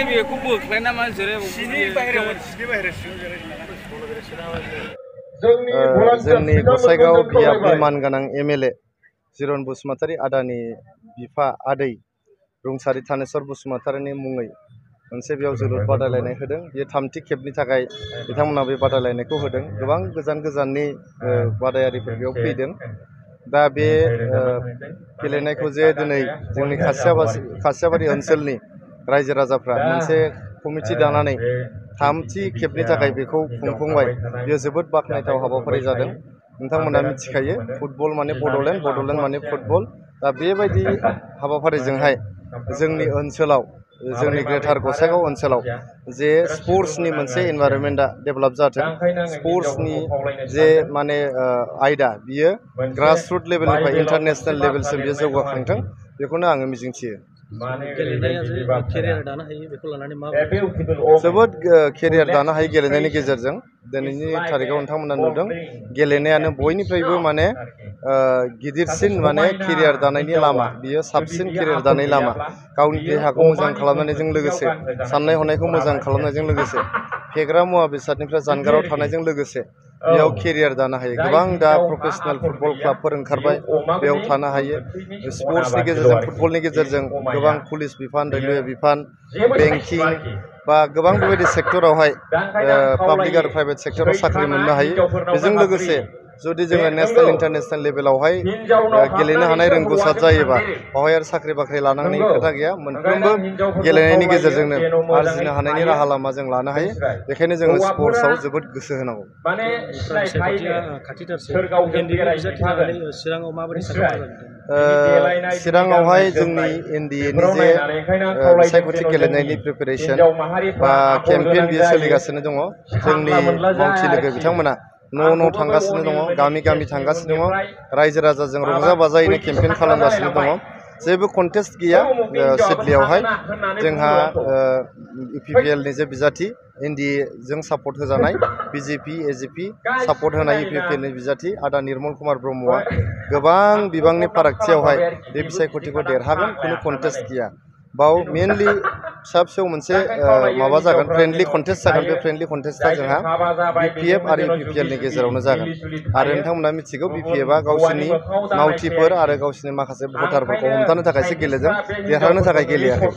बेखौ बोख्लायना मानसिया जोंनि गसाइगाव बियाबनि मानगोनां एमएलए जिरन बसुमतारी आदानि बिफा आदै रुंसारि थानेस्वर बसुमतारीनि मुङै मोनसे बेयाव जोलुर बादायलायनाय होदों। बेयो थामथि खेबनि थाखाय बिथांमोना बे बादायलायनायखौ होदों। गोबां गोजान गोजाननि बादायारिफोर बेयाव फैदों। दा बे गेलेनायखौ जे दिनै जोंनि खासियाबारि ओनसोलनि रायजो राजाफ्रा मोनसे कमिटि दानानै थामथि खेबनि थाखाय बेखौ खुंफुंबाय, बेयो जोबोद बाख्नायथाव हाबाफारि जादों। नोंथांमोना मिथिखायो फुटबल माने बड'लेण्ड, बड'लेण्ड माने फुटबल। दा बेबायदि हाबाफारिजोंहाय जोंनि ओनसोलाव, जोंनि ग्रेटार गसाइगाव ओनसोलाव जे स्पर्ट्सनि मोनसे एनभाइरनमेन्टआ डेभेलप जाथों, स्पर्ट्सनि जे माने आयदा बियो ग्रासरुट लेभेलनिफ्राय इन्टारनेसनेल लेभेलसिम बियो जौगाखांथों, बेखौनो आङो मिजिंथियो। जोबोद केरियार दानो हायो गेलेनायनि गेजेरजों। दिनैनि थारिखआव नोंथांमोना नुदों गेलेनायानो बयनिफ्रायबो माने गिदिरसिन माने केरियार दानायनि लामा, बियो साबसिन केरियार दानाय लामा। गावनि देहाखौ मोजां खालामनायजों लोगोसे, साननाय हनायखौ मोजां खालामनायजों लोगोसे, फेग्रा मुवा बेसादनिफ्राय जानगाराव थानायजों लोगोसे बेयाव केरियार दानो हायो। गोबां दा प्रफेसनेल फुटबल क्लाबफोर ओंखारबाय, बेयाव थानो हायो। स्पर्ट्सनि गेजेरजों, फुटबलनि गेजेरजों गोबां पुलिस बिफान, रेलवे बिफान, बेंकिं बा गोबां बेबायदि सेक्टरावहाय पाब्लिक आरो प्राइभेट सेक्टराव साख्रि मोननो हायो। बेजों लोगोसे जुदि जोङो नेसनेल इन्टारनेसनेल लेभेलावहाय गेलेनो हानाय रोंगौसार जायोबा बेवहाय आरो साख्रि बाख्रि लानांनायनि खोथा गैया। मोनफ्रोमबो गेलेनायनि गेजेरजोंनो आरजिनो हानायनि राहा लामा जों लानो हायो। बेखायनो जोङो स्पर्ट्सआव जोबोद गोसो होनांगौ। चिराङावहाय जोंनि एनडिएनि जे बिसायख'थि गेलेनायनि प्रिपेरेसन बा केम्पेइन बियो सोलिगासिनो दङ। जोंनि मावथि लोगो बिथांमोना न' न' थांगासिनो दङ, गामि गामि थांगासिनो दङ, रायजो राजाजों रंजा बाजायैनो केम्पेइन खालामगासिनो दङ। जेबो कन्टेस्ट गैया सिडलियावहाय। जोंहा इउपिपिएलनि जे बिजाथि, एनडिएजों सापर्ट होजानाय बिजेपि एजिपि सापर्ट होनाय इउपिपिएलनि बिजाथि आदा निर्मल कुमार ब्रह्मआ गोबां बिबांनि फारागथियावहाय बे बिसायख'थिखौ देरहागोन, खुनु कन्टेस्ट गैया। बाव मेनलि फिसा फिसौ मोनसे माबा जागोन, फ्रेन्डलि कन्टेस्ट जागोन। बे फ्रेन्डलि कन्टेस्टआ जोंहा बिपिएफ आरो इउपिपिएलनि गेजेरावनो जागोन। आरो नोंथांमोना मिथिगौ बिपिएफआ गावसोरनि मावथिफोर आरो गावसोरनि माखासे भटारफोरखौ हमथानो थाखायसो गेलेदों, देरहानो थाखाय गेलेयाखै।